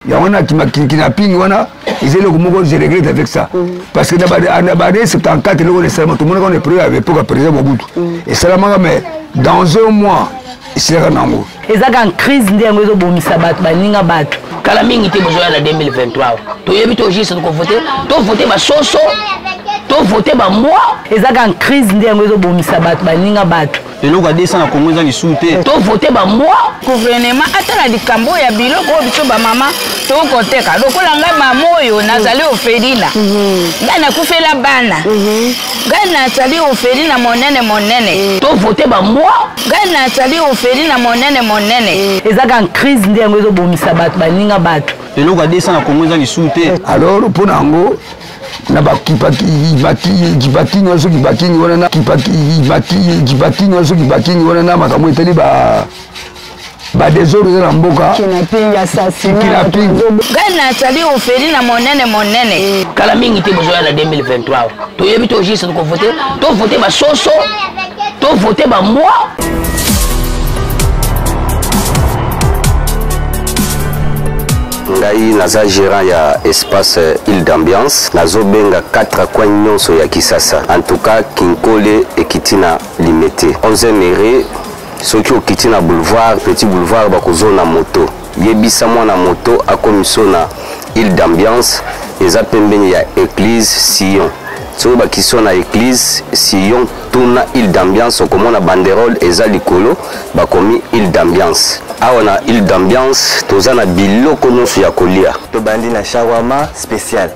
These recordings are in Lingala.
Yango wana kidnapping wana eza eloko moko je regrette avec ça mm. parce que na ba année 74 eloko wana esalama tomonaka wana epreuve ya époque ya président Mobutu mm. esalamaka mais dans un mois esilaka nango. Eza kaka crise nde yango ezobomisa bato baninga bato. Kala mingi te bozoya na 2023 toyebi to juste tokovote tovote basoso tovote bambwa. Eza kaka crise nde yango ezobomisa bato baninga bato. Eloko ya 200 na Congo eza lisusu te. To voter ba mbwa. Gouvernement atala likambo ya biloko oyo biso bamama tokoteka lokola ngai mama oyo nazali ofelina mhm. ngai nakufela bana mhm. ngai nazali ofelina monene monene mhm. To voter ba mbwa. Ngai nazali ofelina monene monene. Eza kaka crise nde yango ezobomisa bato baninga bato. Eloko ya 200 na Congo eza lisusu te. Alors mpo na yango na bakipakingi wana soki bakingi wana na kipakingi wana soki bakingi wana na makambo etali ba badesordre eza na mboka kidnapping assassinat ngai nazali ofeli na monene monene kala mingi te bozoya na 2023 toyebi to juste tokovote tovote basoso tovote bambwa. Ngai naza gérant ya espace Île d'ambiance, nazobenga 4 coins nyonso ya Kisasa. En tout cas Kinkole ekiti na Limete 11e rue, soki okiti na boulevard petit boulevard bakozona moto, yebisa mwana moto akomiso na Île d'ambiance, eza pembeni ya église Sion. Soki bakiso na église Sion, tuna Île d'ambiance, okomona banderole eza likolo bakomi Île d'ambiance. Awa na Île d'ambiance toza na biloko nyonso ya kolia. Tobandi na shawarma spécial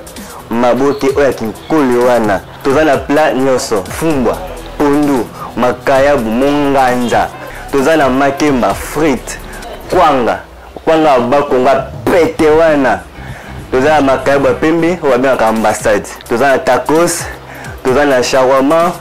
maboke oyo ya Kinkole wana, toza na plat nyonso, fumbwa, pondu, makayabu, monganza, toza na makemba, frite, kwanga, kwanga ya bakonga pete wana, toza na makayabu ya pembe oyo babengaka ambassade, toza na tacos, toza na shawarma,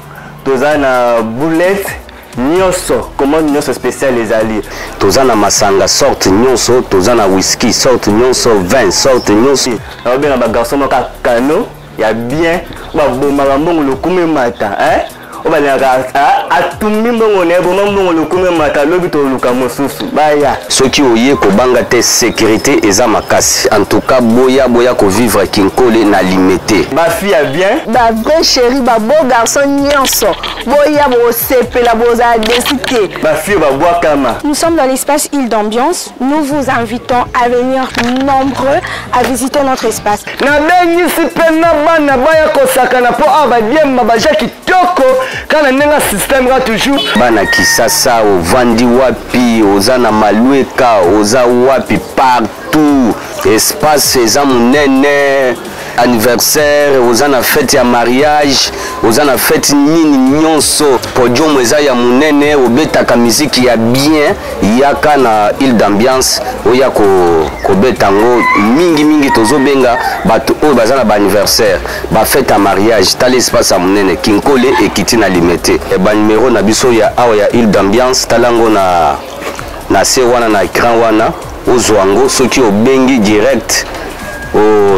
toza na boulette nyonso, commande nyonso spéciale ezali. Toza na masanga sorte nyonso, toza na whisky sorte nyonso, vin sorte nyonso. Naobenga ba garçon moko ya kano ya bien, babomaka mbongo lokumu emata, hein? Oyo balingaka atumbi mbongo na ye, boma mbongo lokumu emata, lobi toluka mosusu baya. Soki oye kobanga te, sécurité eza makasi. En tout cas boya boya ko vivre Kinkole na Limete. Ba fille ya bien, ba vrai chéri, ba beau garçon nyonso, boya bosepela, bozala déçu te. Ba fille ba bwakama. Nous sommes dans l'espace Île d'ambiance. Nous vous invitons à venir nombreux à visiter notre espace. Nabengisi mpe na bana baya kosakana mpo awa badiemba baja kitoko kaka na ndenge ya système kaka toujours. Bana Kisasa, ovandi wapi? Oza na Malueka, oza wapi? Partout espace eza monene. Anniversaire, oza na fête ya mariage, oza na fête nini nyonso, podium eza ya monene, obetaka musique ya bien, yaka na Île d'ambiance oya kobeta yango mingi mingi. Tozobenga bato oyo baza na ba anniversaire, ba fête ya mariage, tala espace ya monene Kinkole ekiti na Limete. Ba numero na biso ya awa ya Île d'ambiance, tala yango na se wana na écran wana, ozwa yango. Soki obengi direct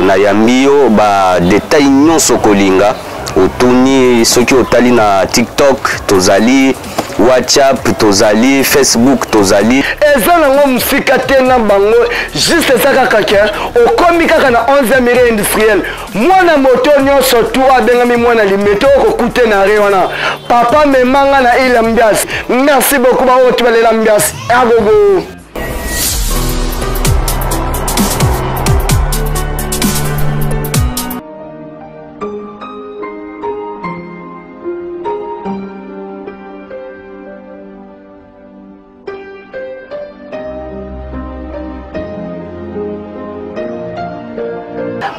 nayambi yo ba détail nyonso kolinga otuni. Soki otali na TikTok tozali, WhatsApp tozali, Facebook tozali. Eza nango mosika te na bango, juste eza kaka ke okomi kaka na 11e rue industrielle. Mwana moto nyonso tu abengami mwana Limete, okokute na re wana papa memanga na Île Ambiance. Merci beaucoup bango tubalela ambiance agogo.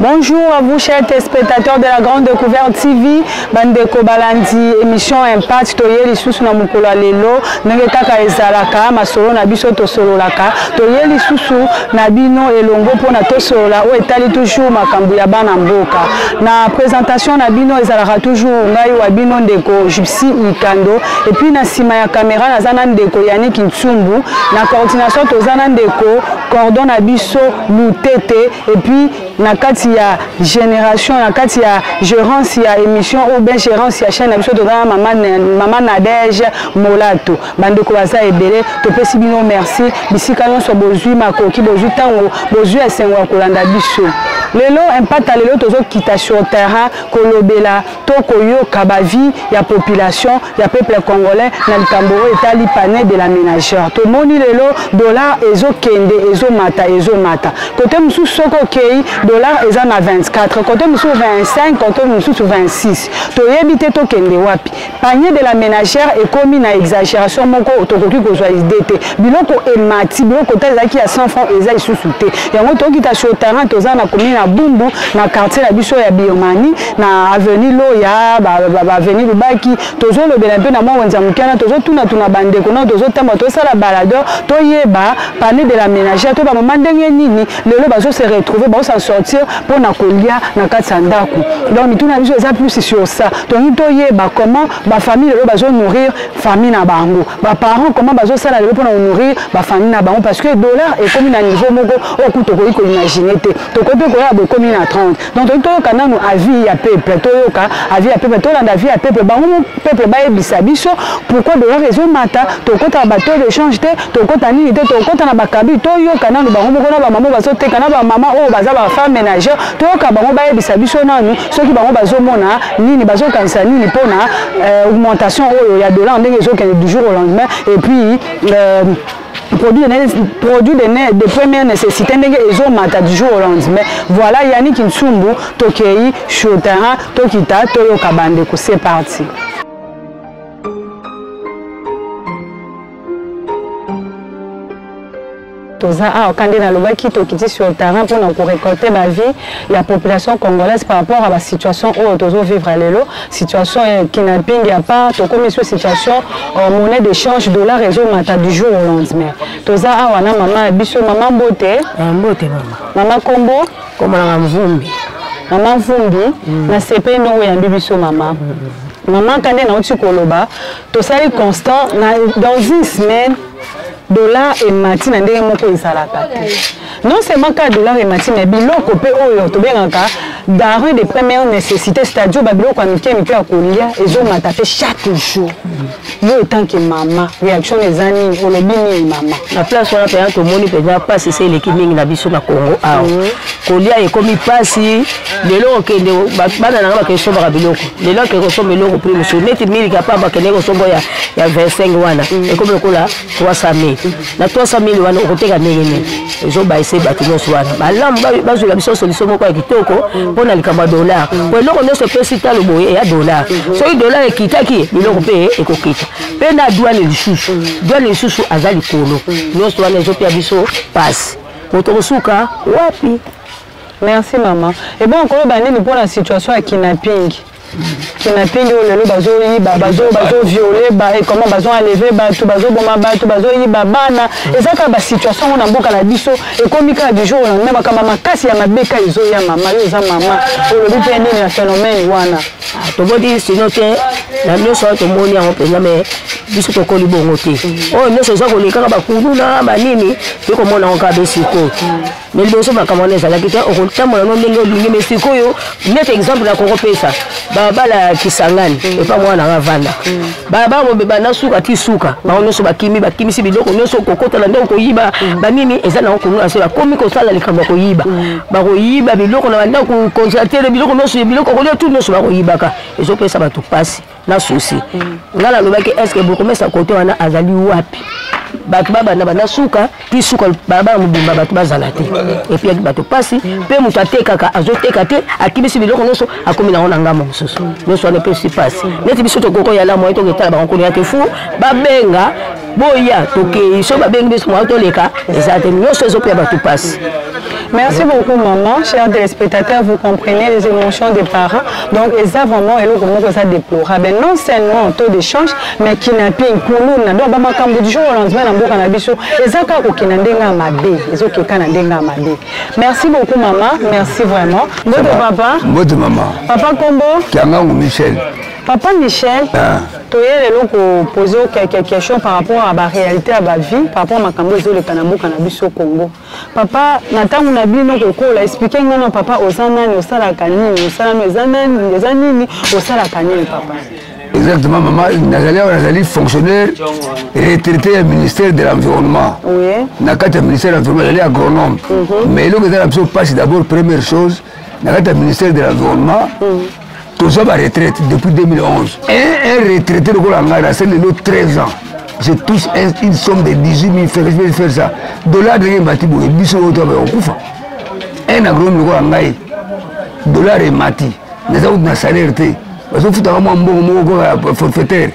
Bonjour à vous chers téléspectateurs de la Grande Découverte TV. Bandeko balandi émission Impact toye lisusu na mokolo ya lelo ndenge kaka ezalaka masolo na biso tosololaka, toye lisusu na bino elongo mpona tosolola oyo etali toujours makambo ya bana mboka. Na présentation na bino ezalaka toujours ngai wa bino ndeko Gypsy Ikando, et puis na nsima ya caméra naza na ndeko Yannick Ntsumbu, na coordination toza na ndeko cordon na biso Lutete et puis na kati ya génération na kati ya gérance ya émission ou bien gérance ya chaîne na biso toza na mama, mama Nadège Molato. Bandeko baza ebele, topesi bino merci bisika nyonso bozwi makoki, bozwi ntango, bozwi esengo ya kolanda biso. Lelo impata lelo tozokita sur terrain kolobela to koyoka ba vie ya population ya peuple congolais na likambo oyo etali panier de la ménagère. Tomoni lelo dollar ezokende ezomata ezomata, kote mosusu soki okei dollar eza na 24, kote mosusu 25, kote mosusu 26, toyebi te tokende wapi. Panier de la ménagère ekomi na exagération moko tokoki kozwa idée te. Biloko emati, biloko ta ezalaki ya 100 francs eza lisusu te. Yango tokita sur terrain, toza na commune ya Bumbu, na quartier na biso ya Birmanie, na avenue Loya, ba avenue Lubaki. Tozolobela mpe na mwa wenze ya moke wana, tozotunatuna bandeko na tozotamba, tozosala baladeur, toyeba panier de la ménagère, toyeba mama ndenge nini lelo bazo se retrouver, bazo s'en sortir mpo na kolia na kati ya ndako. Donc mituna biso eza plus sur ça, tolingi toyeba comment bafamille lelo bazo nourrir famille na bango, baparents comment bazosala lelo mpona konourrir bafamille na bango, parce que dollar ekomi na niveau moko oyo kutu tokoki koimagine te, tokoki mpe koya bokomi na 30. Donc tolingi toyoka nanu avis ya peuple, toyoka avis ya peuple, tolanda avis ya peuple, bango mo peuple bayebisa biso pourquoi dollar ezomata. Tokota na bataux de change te, tokota nini te, tokota na bakabi, toyoka nanu bango moko na bamama bazoteka, na bamama oyo baza bafemme ménagère, toyoka bango bayebisa biso nanu soki bango bazomona nini, bazokanisa nini mpona augmentation oyo ya dollar ndenge ezokende du jour au lendemain, et puis produit de première nécessité ndenge ezomata du jour au lendemain. Voilà, Yannick Nsumbu, tokei sur terrain, tokita toyoka bandeko, c'est parti. Toza awa ka nde nalobaki, tokiti sur terrain mpona korécolter baavis ya population congolaise par rapport à basituation oyo tozovivre lelo, situation ya kidnapping ya part, tokomi sur situation monnaie d'échange dollar ezomata du jour au lendemain. Toza awa na mama ya biso. Mama, mbote. Mbote mama. Mama, kombo? Kombo nanga Mvumbi. Mama Mvumbi, nasepeli ndenge oyambi biso mama. Mama, ka nde nauti koloba, tosali constat na dans une semaine dollar emati na ndenge moko ezalaka te. Non seulement ka dollar emati, mais biloko mpe oyo tobengaka denrée de première nécessité, c'est-à-dire babiloko ya mike mike ya kolia, ezomata mpe chaque jour. Yo en tant que mama, réaction eza nini? Olobi nini, mama? Na place wana mpenza tomoni mpenza mpasi ese eleki mingi na biso na Kongo awa. Kolia ekomi mpasi lelo. Okende, bana nanga bakende sombaka biloko, lelo akende kosomba eloko prix mosusu, neti miliki ya pamba, akende kosomba ya 25 wana ekomi lokola 300 000. Na 300 000 wana okoteka ndenge nini? Ezobayese bato nyonso wana. Malamu bazwela biso solution moko ya kitoko mpo na likambo ya dollar, po eloko nyonso epesi talo boye eya dollar. Soki dollar ekitaki, biloko mpe ekokita mpe. Na douane lisusu, douane lisusu aza likolo. Nyonso wana ezopia biso pasi. Moto kosuka wapi? Merci mama. Ebon, koloba nini mpona situation ya kidnapping? Kidnapping oyo lelo bazoyiba, bazoviole, comment, bazoenlever bato, bazoboma bato, bazoyiba bana. Eza kaka basituation ngo na mboka na biso, ekomi kaka du jour au lendemain, makambo makasi ya mabe ka ezoya. Mama, yo oza mama, olobi mpe nini na phénomène wana? Tomoni sino te na nyonso wana, tomoni yango mpenza, me biso tokoli bongo te. Oyo nyonso eza koleka kaka bakuluna banini, tokomona yango kaka be sikoyo. Me liboso makambo wana ezalaki te, okotambola no ndenge olingi. Me sikoyo, neti exemple nakokopesa, balabala ya Kisangani epa mwana nanga vanda, balabala mobeba na suka ti suka, bango nyonso bakimi, bakimisi biloko nyonso, kokotala ndenge koyiba banini eza nango. Kuluna so bakomi kosala likambo ya koyiba, bakoyiba biloko na bandako, congélateur, biloko nyonso, biloko kolia tu nyonso bakoyibaka. Ezopesa bato mpasi na susi. Ngai nalobaki, est-ce bourgmestre kote wana azali wapi? Bato babanda banda suka ti suka, balabala mobimba bato bazala te, epiaki bato mpasi. Mpe moto atekaka azoteka te, akimisi biloko nyonso, akomi nango na ngambo mosusu. Nyonso wana epesi mpasi. Neti biso tokokoyala moye, toketala bango kuna te fu babenga boya, tokei. So babengi biso, moya toleka eza te. Nyonso ezopia bato mpasi. Merci beaucoup, maman. Chers téléspectateurs, vous comprenez les émotions des parents. Donc, ça vraiment, et ça déplorable. Non seulement taux d'échange, mais kidnapping, kuluna. Donc, bamakambo du jour au lendemain, na mboka na biso. Eza kaka kokenda ndenge ya mabe. Ezokeka na ndenge ya mabe. Merci beaucoup, maman. Merci vraiment. Mbote, papa. Mbote, mama. Papa, kombo? Kiangangu Michel. Papa Michel, ah. Toye lelo kopose yo quelques questions par rapport à baréalité ya bavie, par rapport makambo ezoleka na mboka na biso Congo. Papa, na ntango na bino kokola, explike ngai na papa, oza nani, osalaka nini, osala no eza nani, eza nini, osalaka nini papa? Exactement, maman. Nazali awa, nazali fonctionnaire retraité ya ministère de l'Environnement. Oui. Na kati ya ministère de l'Environnement, nazali agronome. Mais eloko eza na biso mpasi, d'abord première chose, na kati ya ministère de l'Environnement, tozwa baretraite depuis 2011. Un retraité lokola ngai, nasali lelo 13 ans, je touche une somme de 18 000 francs. Je vais faire ça, dollar ndenge emati boye, biso oyo toa bakokufa. Un agronome lokola ngai, dollar emati, naza kutu na salaire te, bazofutaka mwa mbongo moko kaka forfaitaire.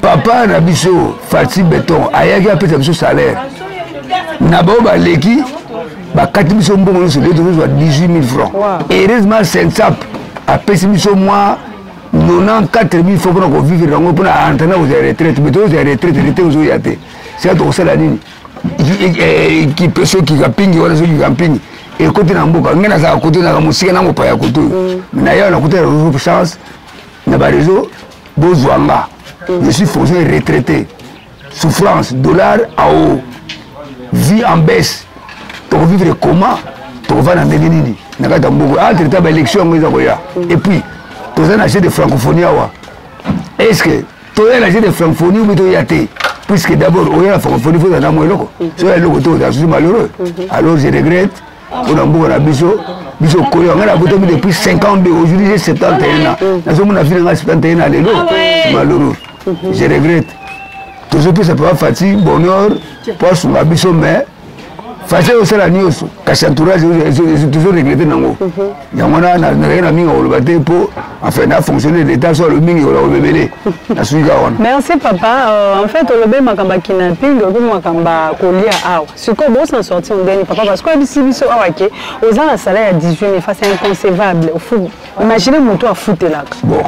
Papa na biso Fatshi Béton ayaki apesa biso salaire, na bao baleki bakati biso mbongo nyonso, lelo tozozwa 18 000 francs. Heureusement, Sensap apesi biso mwa 94 000 francs mpona kovivre yango, mpona antana kozwa retraite. Mais tozozwa retraite, retraite ozoya te. Sika tokosala nini? Soki kapingi wana, soki kampingi ekoti na mboka, ngai nazalaka kote, naka mosika na mopaya kote oyo na yawa, nakuta na chance na bareseau, bozwa nga. Je suis fonctionnaire retraité, souffrance, dollar ao, vie en baisse, tokovivre comment? Tokovanda ndenge nini na kati ya mboka? Entre temps baélection yango eza koya, et puis toza na jeu de francophonie awa. Est ce que toya na jeu de francophonie ou toya te? Puisque d'abord oya na francophonie, faut ozala mwa eloko. So ya eloko te, ozala susu malheureux. Alors je regrette mpona mboka na biso. Biso koyo, ngai nabotami depuis 52, aujourd'hui j'ai 71 ans, nazomona vie na ngai 71 ans lelo, c'est malheureux, je regrette. Tozopesa papa Fatshi bonheur mpo asunga biso, mais Fatshi osala nyonso, kasi entourage tozo regrete nango. Yango wana nazalaki na mingi koloba te, mpo enfin na fonctionnaire d'état, so alobi mingi koloba kobebele, nasuki kaka wana. Merci papa. En fait, olobi makambo ya kidnapping, olobi makambo ya kolia awa. Sikoyo bosan sortir ndeni papa? Parce que oyebisi biso awa ke oza na salaire ya 18 000, c'est inconcevable. Imagine moto afutelaka bon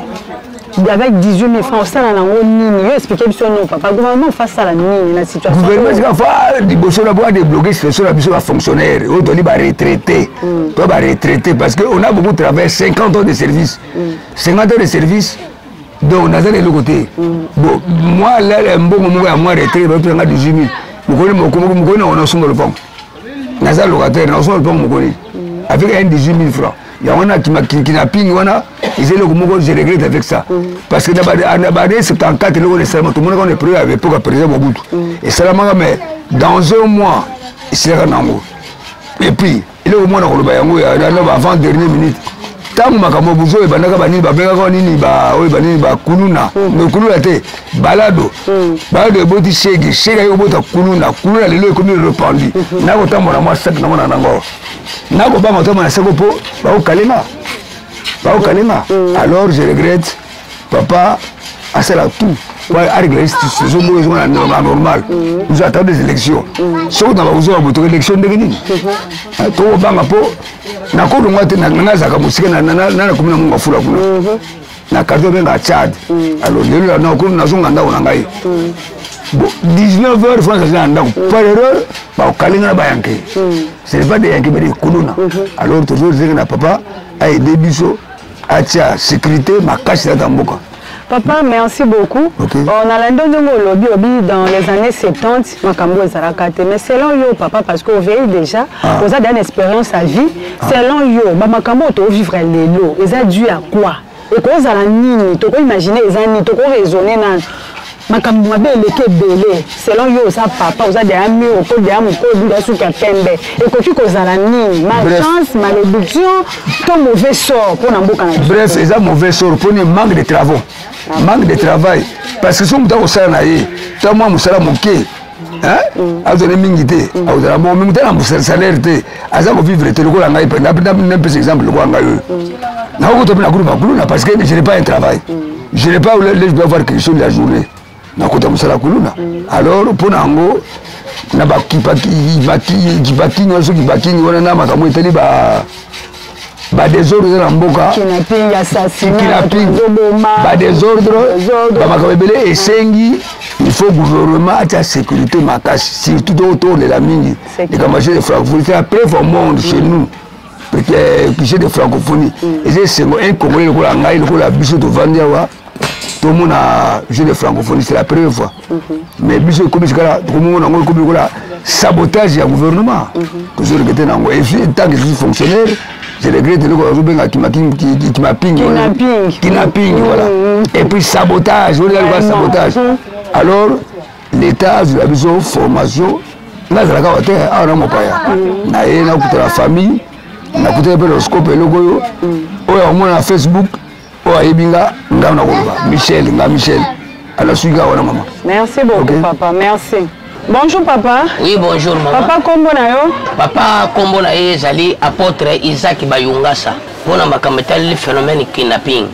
avec 18 000 francs, osala nango nini? Yo explike biso no papa, gouvernement fa asala nini na situation? Gouvernement sika fa liboso na bo adébloquer situation na biso bafonctionnaire oyo toli baretraité, to baretraité, parce que on a beaucoup travaillé, 50 ans de service, 50 ans de service, donc naza na eloko te. Bon, moi lele mbongo moko ya mwa retraite bapesanga 18 000, mokoni mokoni nango nasomba lopango, naza locataire, nasomba lopango mokoni avec un 18 000 francs. Yango wana kidnapping wana eza eloko moko, je regrette avec ça, parce que na baannée 74, eloko wana esalama, tomonaka wana épreuve ya époque ya président Mobutu, esalamaka, mais dans un mois esilaka nango. Et puis eloko mwana koloba yango avant dernière minute, ntango makambo buzo ebandaka, banini babengaka nini, oyo banini, bakuluna, mais kuluna te, balado. Balado eboti shege, shege aye kobota kuluna, kuluna lelo ekomi rependu. Nakotambola mwa sac nango na nango, nakobanga otambola na seko mpo bakokalenga, bakokalenga. Alors je regrette, papa asala tout po arégler situation moko ezonga na normal. Nous attendons des élections, soki na bakozonga boye, toka élection ndenge nini? Tokobanga mpo nakolongwa te, nazalaka mosika, nakomi na monga fula kuna na quartier babengaka Tchad. Alors lelo nazonga ndako na ngai, bon, 19 heures France aza na ndako, par erreur bakokalenga na bayanke, ce n'est pas des yanke mais des kuluna. Alors tozozenga na papa aide biso, atia sécurité makasi na mboka. Papa, merci beaucoup. Okay. On a ndenge olobi obi dans les années 70 makambo ezalaka te, mais selon yo papa, parce que oveyi déjà, oza déjà une expérience à vie, selon yo, bamakambo oyo tovivre lelo eza dû à quoi? Ekozala nini? Tokoimagine eza nini? Tokoraisonne nano makambo mabe eleki ebele. Selon yo, oza papa, oza deya mur, okoli deya mokolo, deya suki ya pembe, ekoki kozala nini? Malchance, malédiction to mauvais sort mpona mboka na biso? Bref, eza mauvais sort mponi manque de travaux, manque de travail, parce que soki moto akosala na ye ta mwa mosala moke, azwani mingi te, akozala bongo mingi te na salaire te, aza kovivre te. Lokola ngai, napesa exemple, lokola ngai oyo nakokota mpe na groupe bakuluna, parce que je n'ai pas un travail, je n'ai pas, je dois avoir quelque chose de la journée, nakota mosala kuluna. Alors mpo na yango na bakingi wana, soki bakingi wana na makambo etali ba badésordre eza na mboka, kidnapping, badésordre, bamakambo ebele, esengi il faut gouvernement atia sécurité makasi, surtout tolela mingi likambo ya de Francophonie. C'est la preuve au monde chez nous. Jeu de francophonie eza esengo. Un Congolais lokola ngai, lokola biso tovandi awa, tomona jeu de francophonie, c'est la première fois. Mais biso ekomi sikala tokomona yango ekomi lokola sabotage ya gouvernement. Tozo regretter na yango. Et puis tant que je suis fonctionnaire, je regrette eloko bazobenga kidnapping, kidnapping, voilà. Et puis sabotage oyo eza lokola sabotage. Alors l'État azwela biso formation. Nga azalaka awa te, awa na mopaya na ye, nakuta na famille, nakutaki mpe na scope. Eloko oyo oyo akomona na Facebook, oyo ayebi nga, nga na koloba Michel, nga Michel alasuki kaka wana, mama. Merci beaucoup, okay. Papa, merci. Bonjour papa. Oui, bonjour maman. Papa, kombo na yo? Papa, kombo na ye ezali apôtre Isaac Bayungasa. Mpona makambo etaleli phénomène kidnapping.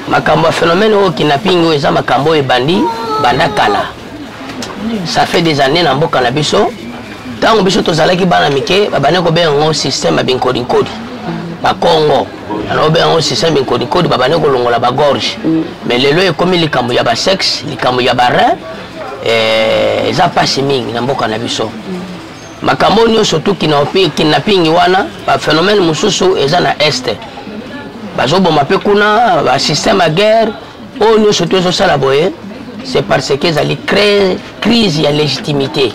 Makambo ya phénomène oyo kidnapping oyo eza makambo oyo ebandi banda kala. Ça fait des années na mboka na biso. Ntango biso tozalaki bana mike, babandi kobenga yango système ya binkodinkodi. Bakongo balobi yango système binkodikodi, babandi kolongola bagorge. Mais lelo ekomi likambo ya basexe, likambo ya barein. Eza mpasi mingi na mboka na biso. Makambo oyo nyonso tu, kidnapping wana, baphénomène mosusu eza na Est, bazoboma mpe kuna, basystème ya guerre oyo nyonso tu ezosala boye, c'est parce que ezali crise ya légitimité,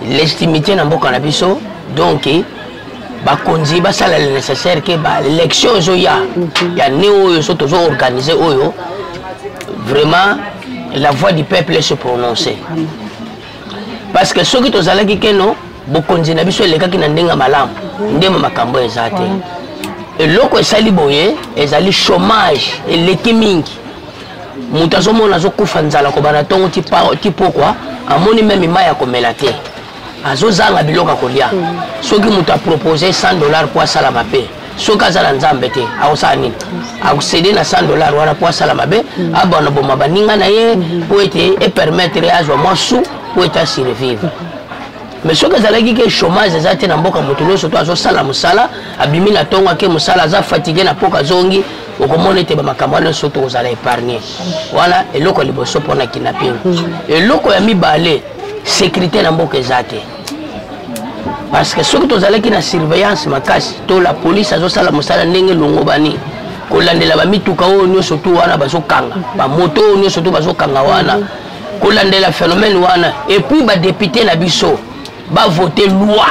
légitimité na mboka na biso. Donc bakonzi basala le nécessaire ke baélection ezoya ya ne oyo so tozoorganiser oyo, vraiment la voix du peuple se prononcer, parce que soki tozalaki keno bokonzi na biso elekaki na ndenge malamu, ndenge makambo eza te. Eloko esali boye ezali chômage eleki mingi. Moto azomona azokufa nzala kobanda ntongo ti pokwa, amoni même mai ya komela te, azozanga biloko ya kolia. Soki moto apropose 100 $ mpo asala mabe, soki aza na Nzambe te, akosala nini? Akocéder na 100 $ wana mpo asala mabe, abana boma baninga na ye mpo ete epermettre azwa mwa su mpo ete asurvivre. Mais soki ezalaki ke chômage eza te na mboka, moto nyonso to azosala mosala, abimi na ntongo ake mosala, aza fatigué, na poka azongi, okomona ete bamakambo wana nyonso tokozala épargne. Wana eloko ya liboso mpona kidnapping. Eloko ya mibale, sécurité na mboka eza te, parce que soki tozalaki na surveillance makasi to la police azosala mosala ndenge elongo bani kolandela bamituka oyo nyonso tu wana bazokanga, bamoto oyo nyonso tu bazokanga wana, kolandela phénomène wana. Et puis badéputé na biso bavote loi,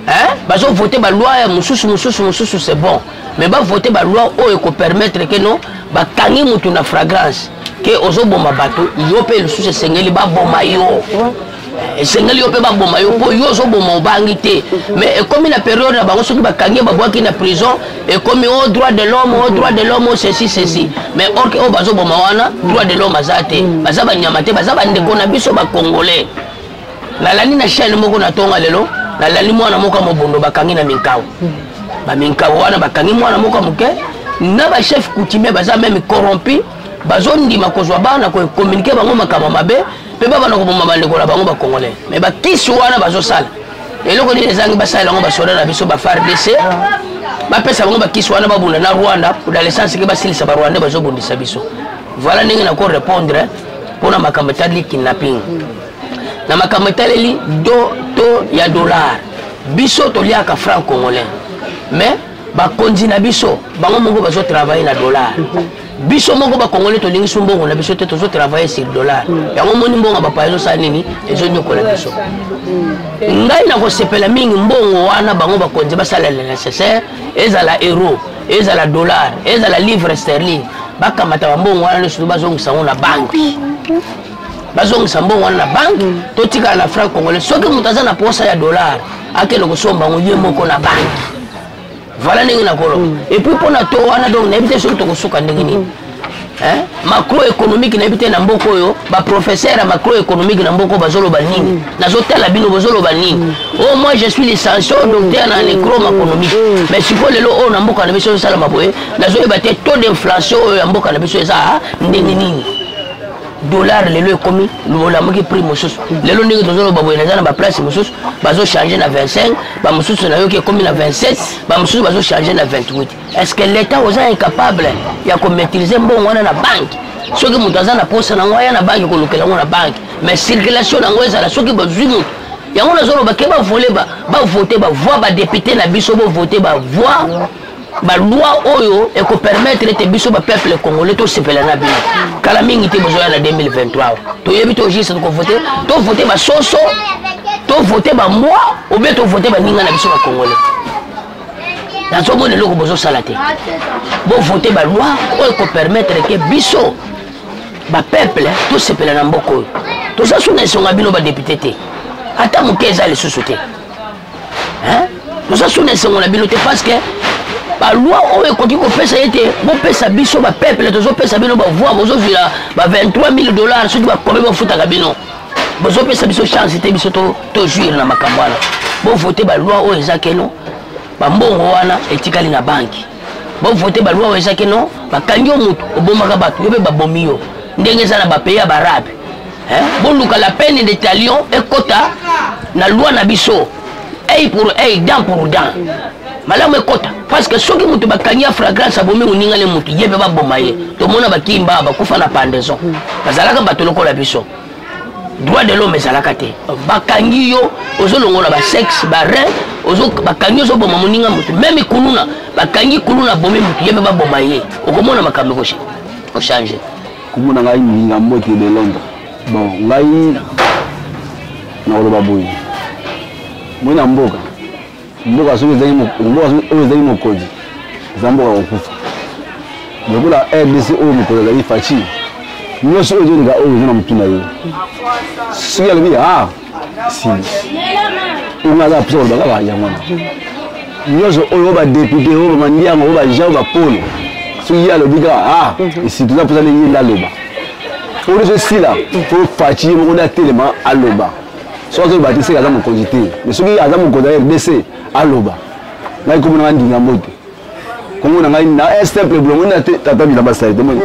hein? Bazovote baloi ya mosusu mosusu mosusu, c'est bon, mais bavote baloi oyo ekopermettre ke non, bakangi mutu na flagrance ke ozoboma bato, yo mpe lisusu esengeli baboma yo, esengeli yo mpe baboma yo mpo yo ozoboma, obangi te. Mais ekomi na période na bango, soki bakangi ye, babwaki na prison, ekomi o droit de l'homme, o droit de l'homme, o ceci ceci. Mais or ke oyo bazoboma wana, droit de l'homme aza te, baza banyama te, baza bandeko na biso bacongolais. Nalandi na chaîne moko na tonga lelo, nalandi mwana moko ya mobondo bakangi na Minkao, baminkao wana bakangi mwana moko ya moke na bachef coutumier baza même corrompu, bazondima kozwa bana kocommuniquer bango makambo mabe mpe babana koboma bandeko na bango bacongolais. Mais bakisi wana bazosala eloko nini ezangi basalela yango? Basoda na biso ba FARDC, bapesa bango bakisi wana, babunda na Rwanda dans le sens ke basilisa barwandais bazobundisa biso. Voilà ndenge nako répondre mpona makambo etali kidnapping. Na makambo etaleli do to ya dollar, biso toliaka franc congolais, mais bakonzi na biso bango moko bazotravaille na dollar. Biso moko bakongolais tolingi so mbongo na biso te, tozotravaille sur dollar. Yango moni mbongo bapaya ezosala nini? Ezonyokola biso. Ngai nakosepela mingi mbongo wana bango bakonzi basala le nécessaire, ezala euro, ezala dollar, ezala livre sterling, bakamata bambongo wana nyonso, bazongisa yango na banque, bazongisa mbongo wana na banque, totikala na franc congolais. Soki moto aza na posa ya dollar, akende kosomba yango ye moko na banque. Voilà ndenge nakoloba. Et puis mpona to wana, donc nayebi te soki tokosuka ndenge nini macroéconomique. Nayebi te na mboka oyo baprofesseur ya macroéconomique na mboka oyo bazoloba nini. Nazotala bino, bozoloba nini? Oh, moi je suis licencié docteur na économique, mais sikoyo lelo oyo na mboka na biso ezosalama boye, nazoyeba te taux d'inflation oyo ya mboka na biso eza ndenge nini. Dollar lelo ekomi olamuki prix mosusu. Lelo ndenge tozoloba boye, naza na baplace mosusu bazochange na 25, bamosusu nayoki ekomi na 27, bamosusu bazochange na 28. Est ce que l'État oza incapable ya komaîtrise mbongo wana na banque? Soki moto aza na posa nango, aya na banque kolukela yango na banque, mais circulation nango ezala soki bazwi moto. Yango nazoloba ke bavole, bavote bavoi, badepute na biso bovote bavoi baloi oyo ekopermettre ete biso bapeuple congolais tosepela na bino. Kala mingi te bozoya na 2023, toyebi to juste tokovote, tovote basoso, tovote bambwa, obie tovote baninga na biso bacongolais. Nazomona eloko bozosala te. Bovote baloi oyo ekopermettre ke biso bapeuple tosepela na mboka oyo. Toza su na esonga bino badepute te, ata moke eza lisusu te. Toza su na esengo na bino te, parce que baloi oyo ekoki kopesa ye te. Bopesa biso bapeuple, tozopesa bino bavoi, bozozwila ba 23 000 dollars, soki bakomi bafutaka bino, bozopesa biso chance te biso tojouir na makambo wana. Bovote baloi oyo eza keno bambongo wana etikali na banki. Bovote baloi oyo eza keno bakangi yo motu obomaka bato, yo mpe babomi yo, ndenge eza na bapays ya baarabe. Boluka la peine de talion ekota na loi na biso, œil pour œil, dent pour dent, malamu ekota, parce que soki moto bakangi ya fragrance abomi moninga ne motu, ye mpe baboma ye. Tomona bakimba bakufa na pendaison, bazalaka bato lokola biso. Droit de l'homme ezalaka te. Bakangi yo, ozolongola basexe, barein, bakangi, ozoboma moninga motu, meme kuluna, bakangi kuluna abomi motu, ye mpe baboma ye. Okomona makambo ekochange. Komona ngai Ndinga Mbote de Londres. Bon, ngai nakoloba boye, moi na mboka, mboka soki ezali, mboka oyo ezali mokonzi, eza mboka kokufa. Lokola RDC oyo mokonzi azali Fatshi, nyonso oyo ezoleka oyo eza na motu na ye. Soki alobi a sili, oyo ngai aza na mposa koloba kaka yango wana. Nyonso oyo badepute, oyo bamandiango, oyo bajean, oyo bapolo, soki ye alobi kaka a esi, toza mposa ndenge ye nde aloba oyo nyonso esila. Po Fatshi ye moko nde atelema aloba. Soki azoloba te, seke aza mokonzi te. Mais soki aza mokonzi ya RDC, aloba. Ngai komona ngai Ndinga Mbote, kongo na ngai na un simple boulongo na te, tata bilamba sali te, moni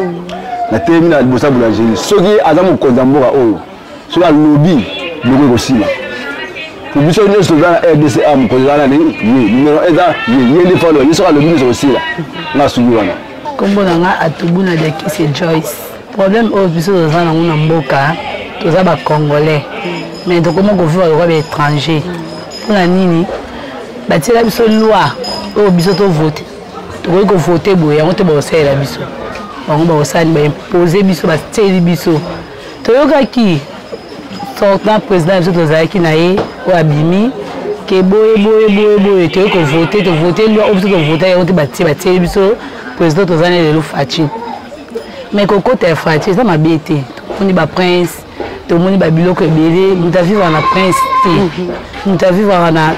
natelemi na liboso ya boulangerie. Soki aza mokonzi ya mboka oyo, soki alobi, biloko ekosila. Po biso nyonso toza na RDC a mokonzi aza nani? Ye numero eza ye, ye nde falo ye. Soki alobi, nyonso ekosila. Nga suki wana. Nkombo na nga Atubuna Diakise Joyce. Problème oyo biso toza nango na mboka, toza bacongolais mais tokoma kovivre lokola baétranger. Mpona nini batiela biso loi oyo biso tovote? Tokoki kovote boye yango te, bakosalela biso bango, bakosala baimpose biso, batieli biso. Toyokaki sortant président na biso tozalaki na ye oyo abimi ke boye boye boye boye. Toyei kovote, tovote loi oyo biso tovote yango te, batie batieli biso président toza na lelo, Fatshi. Mais kokota ya Fatshi eza mabe te. Tomoni baprince, tomoni babiloko ebele. Moto avivaka na prince te, moto avivaka na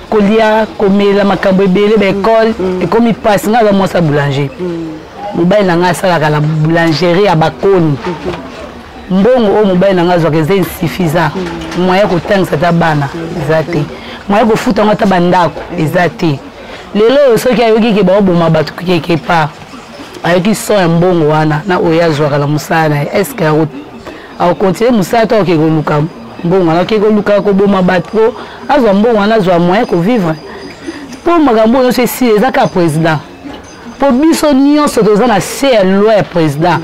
kolia, komela, makambo ebele, baekole ekomi mpasi. Ngai aza mwasi ya boulanger, mobali na ngai asalaka na boulangerie ya bakoni. Mbongo oyo mobali na ngai azwaka eza insuffisant. Moyen kotangisa ata bana eza te, moyen kofuta yango ata bandako eza te. Lelo oyo soki ayoki ke baoboma bato quelque part, ayoki son ya mbongo wana na oyo azwaka na mosala na ye, est-ce akocontinue mosala to akoke koluka mbongo wana, akoke koluka koboma bato mpo azwa mbongo wana, azwa moyen kovivre? Mpo makambo oyo nyonso esila, eza kaka président, mpo biso nyonso toza na se ya loi ya président.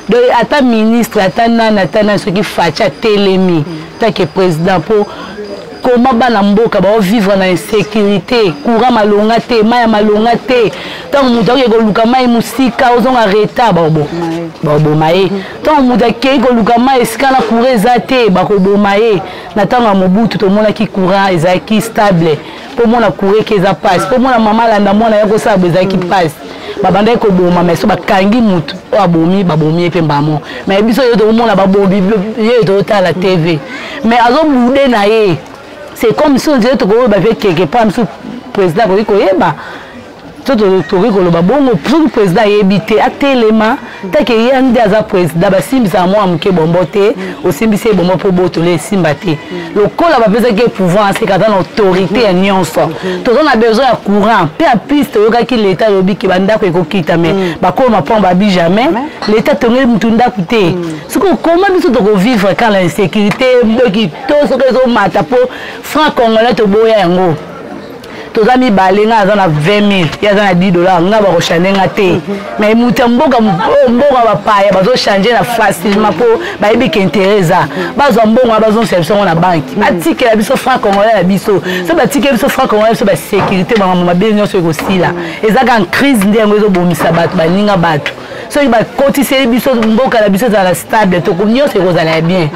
Donc ata ministre, ata nani, ata nani, soki Fatshi atelemi take président, mpo koma bana mboka baovivre na insécurité, courant malonga te, mai ya malonga te. Ntango moto akoki koluka mai mosika, ozonga retard, baoboma ye. Ntango moto akei koluka mai esika na courant eza te, bakoboma ye. Na ntango ya Mobutu tomonaki courant ezalaki stable. Mpo mona courant eke eza mpasi, mpo mona mama alanda mwana ya kosala bo, ezalaki mpasi, babandaki koboma. Mais so bakangi motu oyo abomi, babomi ye mpe mbamo. Mais biso oyo tokomona babomi ye, totala TV, mais azobude na ye. C'est comme si on dirait tokoyeba mpe quelque part mosusu président akoki koyeba. So tokoki koloba bongo, soki président ayebi te, atelema take ye nde aza président. Basimbisaka mwana moke bombo te. Osimbisi ye bombo mpo botola esimba te. Lokola bapesaki ye pouvoir, aseka aza na autorité ya nyonso. Toza na besoin ya courant mpe en plus toyokaki leta alobi ke bandako ekokita, mais bakoma mpo babi jamais leta tongeli mutu ndako te. Soki okoma biso tokovivre kaka na insécurité, doki to soki ezomata mpo franc congolais toboya yango. Toza mibale, ngai aza na 20 000, ye aza na 10 dollars, ngai bakochange nga te. Mais moto ya mboka oyo, mboka bapaya bazochange na facilement mpo bayebi ke intérêt eza. Bazwa mbongo wana, bazongisa biso yango na banque, batikela biso franc congolais na biso. So batikeli biso franc congolais biso, basécurité, makambo mabe nyonso ekosila. Eza kaka crise nde yango ezobomisa bato, baninga bato. Soki bakotiseli biso mboka na biso ezala stable, toko nyonso ekozala ya bien.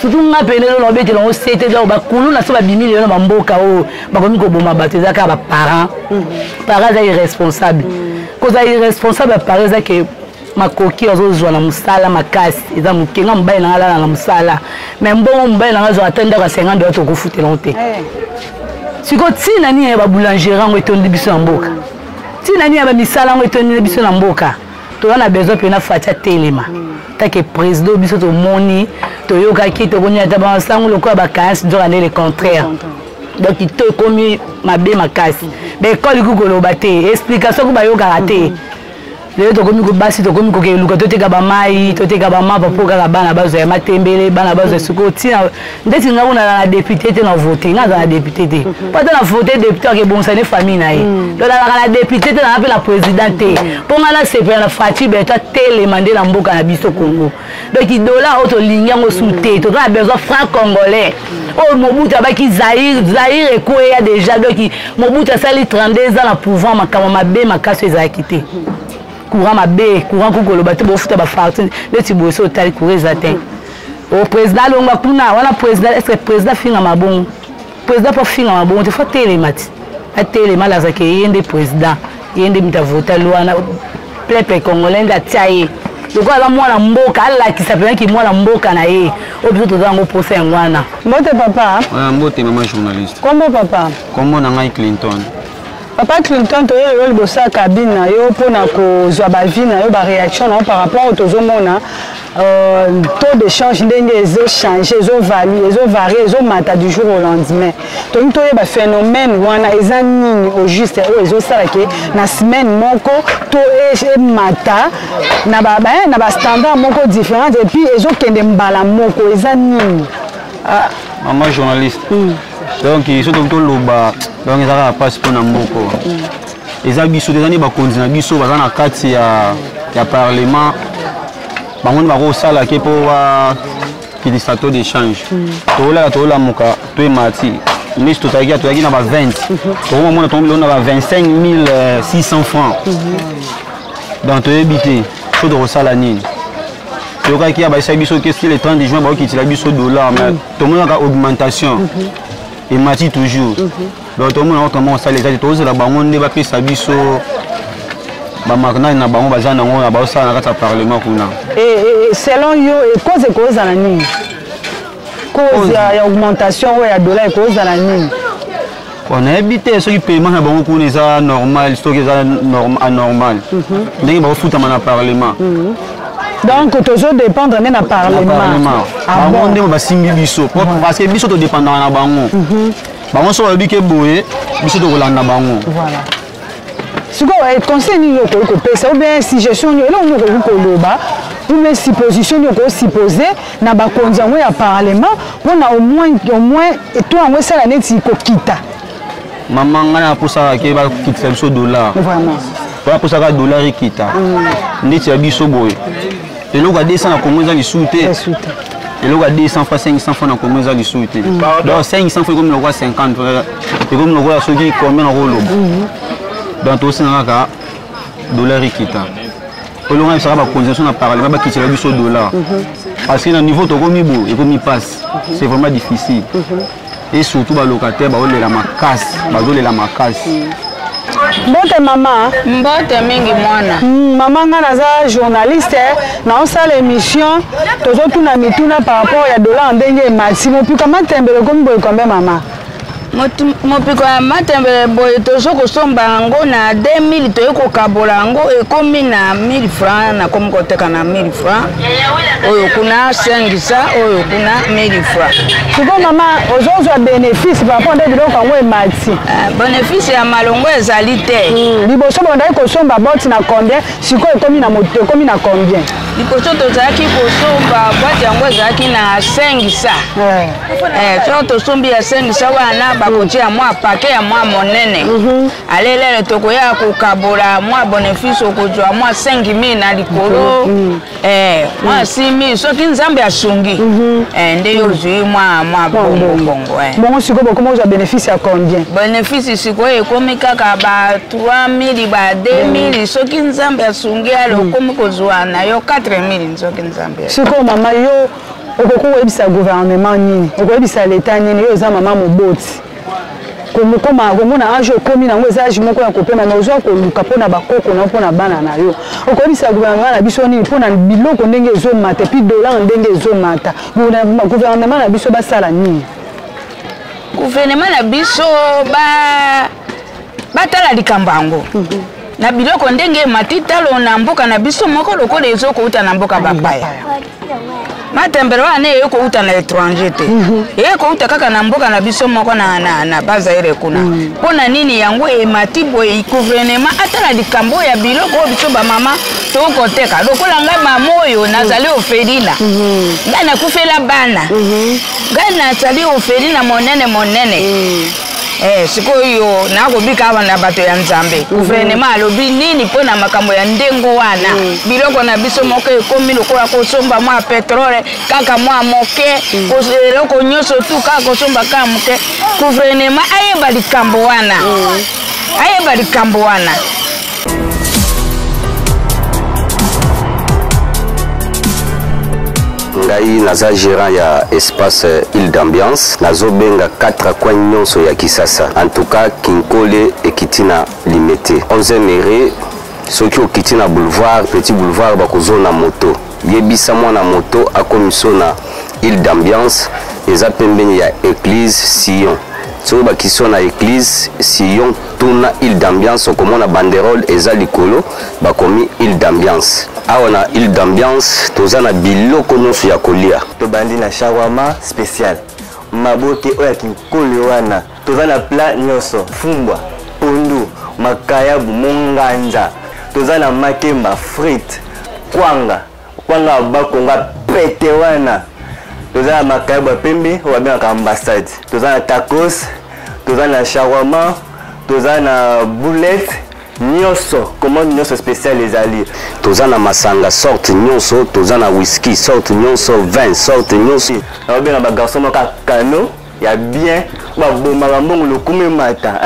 Surtout nga pene lelo nabetela yango sete. Donc bakuluna so babimi lelo na bamboka oyo, bakomi koboma bato, eza kaka baparent. Parent aza irresponsable. Kozala irresponsable ya parent eza ke makoki azozwa na mosala makasi eza moke. Nga mobali nanga alala na mosala, mais mbongo mobali nanga azwa, ata ndako ya 50 dola tokofutela ngo te. Sikoyo ntina nini ya baboulangerie yango etondi biso na mboka? Ntina nini ya bamisala yango etondi biso na mboka? Toza na besoin mpena Fatshi atelema take président. Biso tomoni, toyokaki, tokoni ata basango lokola bakayansi, nzoka nde le contraire. Donc to ekomi mabe makasi. Baekole ku koloba te, explication ku bayokaka te. Lelo tokomi basi, tokomi kokeluka, toteka bamai, toteka bamapa mpo kaka bana bazwa ya matembele, bana bazwa. Sikoyo ntina ndeti nga kuna na député te, na vote nga aza na député te, mpo ata na vote député akebongisa ne famille na ye. Donc nazalaka na député te, nanga mpe na président te, mpo nga nasepela na Fatshi Béton atelema nde na mboka na biso Congo. Donc dollar oyo tolingi yango su te, toza na besoin franc congolais oyo Mobutu abaki Zaire. Zaire ekweya déjà. Donc Mobutu asali 32 ans na pouvoir, makambo mabe makasi ezalaki te. Courant mabe, courant kukoloba te, bofuta bafacture neti boye. So otali, courant eza te. O président alongwa kuna wana, président, est ce que président afinga mabongo? Président mpo afinga mabongo te, fo atelema ti atelema, alazaka ye nde président, ye nde moto avota wana. Peuple congolais nde atia ye lokola aza mwana mboka, alakisa mpenaki mwana mboka na ye oyo biso toza yango mposa yango wana. Mbote papa. Mbote mama journaliste. Kombo papa? Kombo na ngai Clinton. Papa Clinton, toye lelo liboso ya cabine na yo mpona kozwa baavis na yo, baréaction na yo par rapport oyo tozomona, taux d'échange ndenge ezochange, ezovarie, ezovarie, ezomata du jour au lendemain. Tolingi toyeba phénomène wana eza nini au juste, oyo ezosala ke na semaine moko to emata na bastandard moko différente et puis ezokende mbala moko, eza nini? Ah, mama journaliste, donc so toki toloba, donc eza kaka mpasi mpona moko. Eza biso te, eza nde bakonzi na biso baza na kati ya parlement. Bango nde bakosala ke mpo bakitisa taux d'échange. Toolala, toolamuka, to emati. Neti tozalaki na ba 20, tokomamona tokomilona na ba 25 600 francs. Donc toyebi te so tokosala nini. Toyokaki ya bayesaki biso ke si le 30 juin bakokitila biso dollar, mais tomonaka augmentation emati toujours. Donc tomona kama kosala eza te. Tozela bango nde bapesa biso bamarnani na bango baza nango na baosala na kati ya parlement kuna. Et selon yo, cause ekozala nini? Cause ya augmentation oyo ya dollar ekozala nini? Bon, nayebi te soki paiement na bango kuna eza normal, soki eza anormal, ndenge bakofutama na parlement. Donc tozodépendre nde na parlement? Bango nde basimbi biso, parce que biso todépendaka na bango. Bango so balobi ke boye, biso tokolanda bango. Voilà. Sikoyo conseil nini okoki kopesa, ou bien suggestion nini, eloko nini okoki koloba, ou bien supposition nini okoki na bakonzi yango ya parlement mpona au moins to yango esala neti kokita? Mama, ngai naposaka ke bakitisa biso dollar. Vraiment? Baposaka dollar ekita. Ndeti ya biso boye, eloko ya 200 na Congo eza lisusu te. Eloko ya 200 fois, 500 fois na Congo eza lisusu te. Donc 500 fois ekomi lokola 50, ekomi lokola soki combien nakoloba. Donc tosenga kaka dollar ekita. Olonga bisaka bakonzi biso na parlement bakitela biso dollar, parce que na niveau tokomi boye, ekomi passe, c'est vraiment difficile. Et surtout balocataire baolela makasi, bazolela makasi. Mbote mama. Mbote mingi mwana. Mama, nga naza journaliste, naosala émission, tozotuna mituna par rapport ya dollar ndenge emati. Mopiko matembele ekomi boye combien, mama? Mopiko ya matembele boye, tozo kosomba yango na 2000, toye kokabola yango, ekomi na 1000 franc. Nakomi koteka na 1000 franc, oyo kuna 500, oyo kuna 1000 franc. Sikoyo mama, ozozwa bénéfice par rapport nde biloko yango emati? Bénéfice ya malongo ezali te. Liboso bondaki kosomba boîte na combien? Sikoyo ekomi na moto, ekomi na combien? Liboso tozalaki kosomba boîte yango ezalaki na 500. So tosombi ya 500 wana. Bakotia mwa pake ya mwa monene. Alelele tokoya kokabola mwa bénéfice, okozwa mwa 5000 na likolo, mwa 6000 soki Nzambe asungi. Nde yo ozwi mwa bongo bongo. Bongo sikoyo bokoma kozwa bénéfice ya combien? Bénéfice sikoyo ekomi kaka ba 3000, ba 2000 soki Nzambe asungi. Ale okomi kozwa na yo 4000 soki Nzambe. Sikoyo mama, yo okoki koyebisa gouvernement nini? Okoyebisa leta nini? Yo oza mama moboti, komokoma komona age okomi nango eza age moko ya kopema, mais ozwa koluka mpona bakoko na mpona bana na yo. Okoyebisa gouvernement na biso nini mpona biloko ndenge ezomata, et puis dollar ndenge ezomata? Gouvernement na biso basala nini? Gouvernement na biso batala likambo yango na biloko ndenge emati talo na mboka na biso moko, lokola ezokouta na mboka bapaya. Matembele wana eye kouta na étranger te, eye kouta kaka na mboka na biso moko na Bazaire kuna. Mpo na nini yango emati boye? Gouvernement atala likambo ya biloko oyo biso bamama tokoteka. Lokola ngai mama oyo nazali orpheline, ngai nakufela bana, ngai nazali orpheline monene monene. Sikoyo nakobika awa na bato ya Nzambe. Gouvernement alobi nini mpo na makambo ya ndengo wana? Biloko na biso moko ekomi lokola kosomba mwa pétrole kaka mwa moke, eloko nyonso tu kaka kosomba kaka moke. Gouvernement ayeba likambo wana, ayeba likambo wana. Ngai naza gérant ya espace Ile d'Ambiance. Nazobenga 4 coin nyonso ya Kisasa. En tout cas, Kinkole ekiti na Limete, 11e rue. Soki okiti na boulevard, petit boulevard, bakozona moto. Yebisa mwana moto akomiso na Ile d'Ambiance, eza pembeni ya église Sion. Soki bakisi na église Sion, tuna Ile d'Ambiance, okomona banderole eza likolo, bakomi Ile d'Ambiance. Awa na Ile d'Ambiance toza na biloko nyonso ya kolia. Tobandi na shawarma spécial, maboke oyo ya kinkole wana. Toza na plat nyonso: fumbwa, pondu, makayabu, monganza. Toza na makemba, frite, kwanga, kwanga ya bakonga pete wana. Toza na makayabu ya pembe oyo babengaka ambassade. Toza na tacos, toza na shawarma, toza na boulette nyonso, commande nyonso spécial ezali. Toza na masanga sorte nyonso, toza na whisky sorte nyonso, vin sorte nyonso. Naobenga bagarçon moko ya kano ya bien, babomaka mbongo lokumu emata,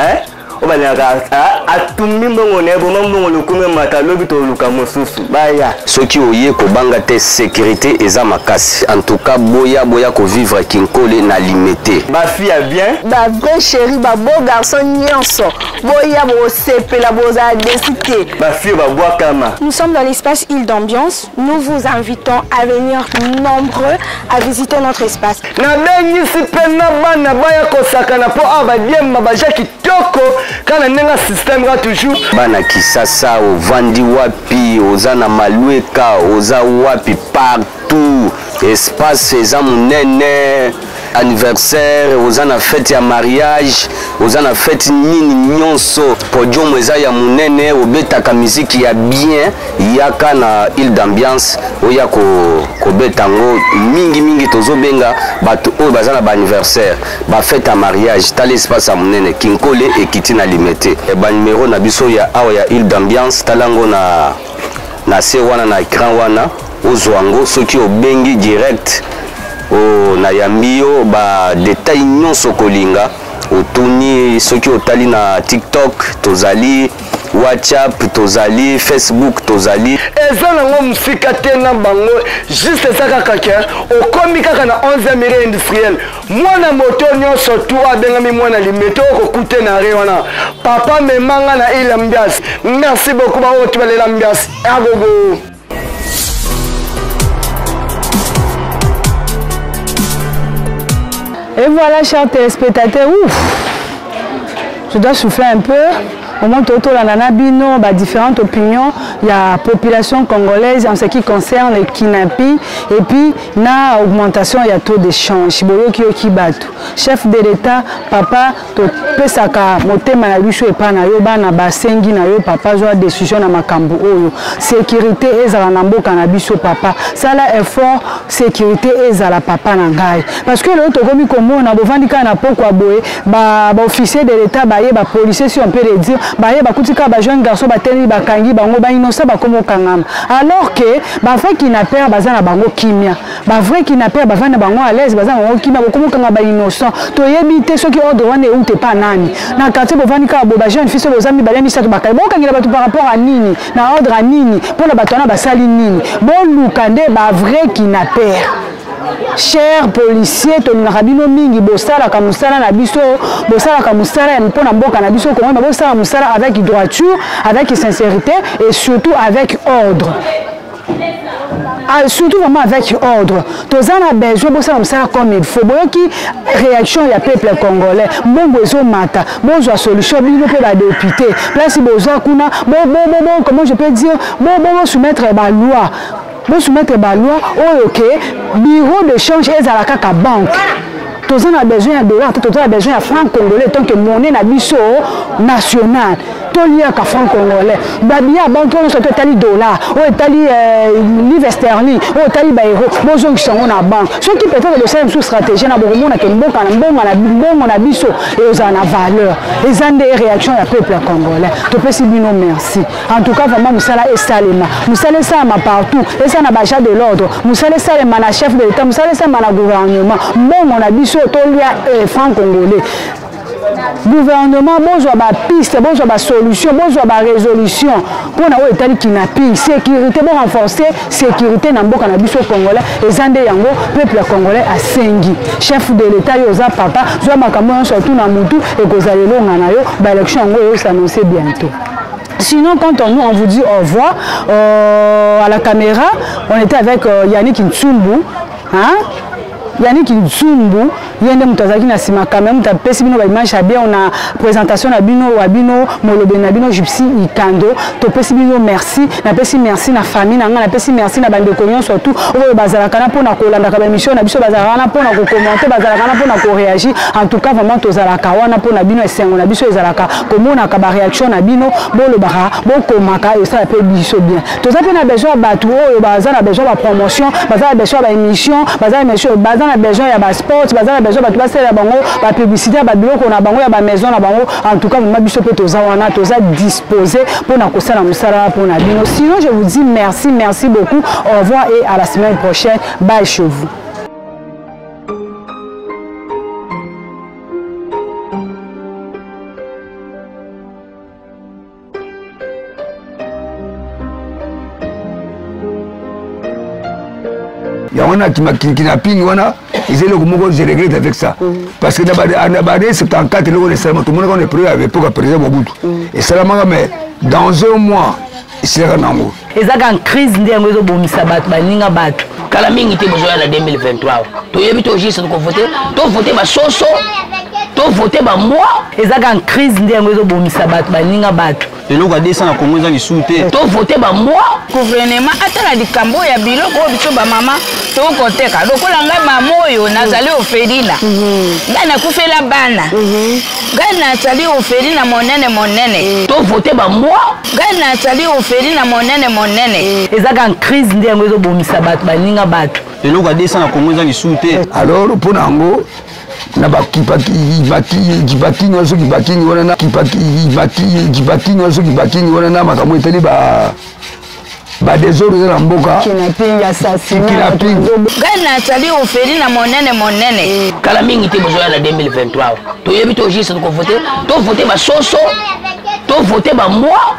oyo balingaka atumbi mbongo na ye, boma mbongo lokumu emata, lobi toluka mosusu baya. Soki oye, kobanga te, sécurité eza makasi. En tout cas, boya, boya kovivre Kinkole na Limete. Bafille ya bien, bavrai chéri, babeau garçon nyonso, boya, bosepela, bozala déçus te. Bafille babwakama. Nous sommes dans l'espace Île d'Ambiance. Nous vous invitons à venir nombreux à visiter notre espace. Nabengisi mpe na bana baya kosakana mpo awa badiemba baja kitoko kaka na ndenge ya système kaka toujours. Bana Kisasa, ovandi wapi? Oza na Malweka, oza wapi? Partout, espace eza monene. Anniversaire, oza na fête ya mariage, oza na fête nini nyonso, podium eza ya monene, obetaka miziki ya bien, yaka na Ile d'Ambiance, oya kobeta yango mingimingi. Tozobenga bato oyo baza na baanniversaire, bafête ya mariage. Tala espace ya monene, Kinkole ekiti na Limete. Banumero na biso ya awa ya Ile d'Ambiance, tala yango na se wana, na écran wana, ozwa yango. Soki obengi direct, nayambi yo, badetail nyonso kolinga otuni. Soki otali na TikTok tozali, WhatsApp tozali, Facebook tozali. Eza nango mosika te na bango, juste eza kaka ke okomi kaka na 11e rue industrielle. Mwana moto nyonso tu abengami mwana Limete, okokute na re wana. Papa memanga na Ile Ambiance. Merci beaucoup baoyo tubalela ambiance agogo. Et voilà, chers téléspectateurs, ouf, je dois souffler un peu. Au moins, tolanda na bino, ba différentes opinions. ya population congolaise en ce qui concerne le kidnapping et puis na augmentation ya taux d'échange. Boyoki yoki bato. Chef de l'État, papa, topesaka motema na biso epai na yo, bana basengi na yo papa, zwa décision na makambo oyo. Sécurité ezala na mboka na biso papa. Sala effort, sécurité ezala papa na ngai. Parce que lelo tokomi komona bovandi kaka na pokwa boye, ba ba officier de l'État baye, ba policier si on peut le dire, baye bakuti kaka ba jeune garçon batelemi, bakangi bango, ba innocent bakomi okangama. Alors que ba vrai kidnappeur baza na bango kimia. Ba vrai kidnappeur bavandi na bango à l'aise, baza na bango kimia, bokomi okanga ba innocent. Toyebi te soki ordre wana euti epa nani. Na quartier bovandi kaka boye, ba jeune fille boza mibale misato bakangi. Bokangela bato par rapport à nini? Na ordre ya nini? Mpona bato wana basali nini? Boluka nde ba vrai kidnappeur. Cher policier, tolingaka bino mingi, bosalaka mosala na biso, bosalaka mosala ya mpona mboka na biso Kongo, bosala mosala avec droiture, avec sincérité et surtout avec ordre. Ah, surtout vraiment avec ordre. Toza na besoin bosala mosala comme il faut. Boyoki réaction ya peuple congolais, mbongo ezomata, bozwa solution bino mpe badepute place bozwa kuna, bo, comment je peux dire, bo soumettre ba loi, bosoumettre ba loi oyo ke bureau de change ezala kaka banque. Toza na besoin ya dollar te, toza na besoin ya franc congolais tant que monnaie na biso nationale. Toliaka franc congolais. Babiya ya banque oyo nyonso to etali dollar, oyo etali livre sterling, oyo etali baeuro, bozongisa yango na banque. Soki peut-être bosala mosusu stratégie na bokomona ke mboka na mbongo na mbongo na biso ezala na valeur. Eza nde réaction ya peuple congolais. Topesi bino merci. En tout cas vraiment mosala esalema, mosala esalema partout, eza na baagent de l'ordre, mosala esalema na chef de l'État, mosala esalema na gouvernement. Mbongo na biso tolia franc congolais. Gouvernement bozwa ba piste, bozwa ba solution, bozwa ba résolution mpona oyo etali kidnapping. Sécurité, bo renforcer sécurité na mboka na biso congolais. Eza nde yango peuple congolais asengi. Chef de l'État, yo oza papa, zwa makambo nyonso tu na mutu, ekozala elonga na yo. Ba élection yango oyo s'annoncer bientôt. Sinon, quant à nous, on vous dit au revoir. À la caméra, on était avec Yannick Ntsumbu. Hein? Yannick Ntsumbu, ye nde moto azalaki na nsima caméra, moto apesi bino baimage ya bien na présentation na bino wa bino molobeli na bino Gypsy Ikando. Topesi bino merci, napesi merci na famille na ngai, napesi merci na bandeko nyonso tu oyo bazalaka na mpona kolandaka baémission na biso, bazalaka na mpona kokommente, bazalaka na mpona koréagir. En tout cas vraiment tozalaka wana mpona bino. Esengo na biso ezalaka komonaka baréaction na bino, bolobaka, bokomaka, esala mpe biso bien. Toza mpe na besoin ya bato oyo baza na besoin ya bapromotion, baza na besoin ya baémission, baza na besoin ya basport, baza na besoin bato basalela bango bapublicité ya babiloko na bango, ya bamaison na bango. En tout cas vraiment biso mpe toza wana, toza disposé mpona kosala mosala mpona bino. Sinon je vous dis merci, merci beaucoup, au revoir et à la semaine prochaine. Bye chez vous. Yango wana kidnapping wana eza eloko moko, je regrette avec ça, parce que na baannée 74 eloko esalama, tomonaka wana épreuve ya époque ya président Mobutu esalamaka, mais dans un mois esilaka nango. Eza kaka crise nde yango ezobomisa bato, baninga bato. Kala mingi te bozoya na 2023, toyebi to juste tokovote, tovote basoso, tovote bambwa. Eza kaka crise nde yango ezobomisa bato, baninga bato. Eloko ya 200 na Kongo eza lisusu te. Tovote bambwa. Gouvernement atala likambo ya biloko oyo biso bamama tokoteka. Lokola ngai mama oyo nazali ofelina, ngai nakufela bana, ngai nazali ofelina monene monene. Tovote bambwa. Ngai nazali ofelina monene monene. Eza kaka crise nde yango ezobomisa bato, baninga bato. Eloko ya 200 na Kongo eza lisusu te. Alors mpona yango na bakipakingi wana, soki bakingi wana na kipakingi wana, soki bakingi wana na makambo etali ba badésordre eza na mboka. Kidnapping, assassinat. Kidnapping. Ngai nazali ofelina monene monene. Kala mingi te bozoya na 2023, toyebi to juste tokovote, tovote basoso, tovote bambwa.